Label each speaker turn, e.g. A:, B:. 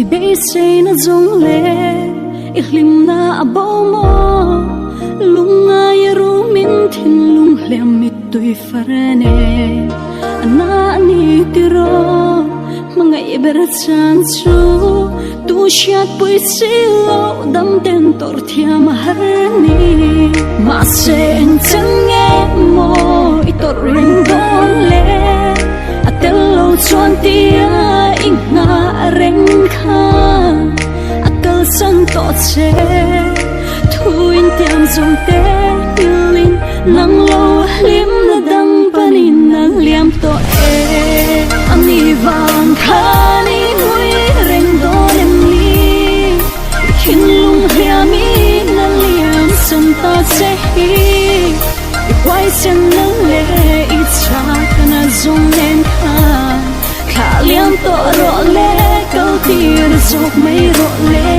A: I beiseina zawng le i hlimna a bo maw? Lungngai a rumin thinlung hliam mittui far nen a na a ni tiraw? Hmangaih ber chan chu tu hriatpui si loh dam ten tawrh thiam a har ni. Mahse engchen nge maw i tawrh reng dawn le? A tel lo chuan tia i nghah reng kha a kalsan tawh che. Thu intiam zawng te nghilhin nang lo hlimna dang panin a liam tawh e. A mi vang khan i ngui reng dawn em ni? I thinlung hliamin a liam san ta che hi. I huaisen na leh i chakna zawng nen khan thlah liam tawh rawh le, kal tir zawk mai rawh le.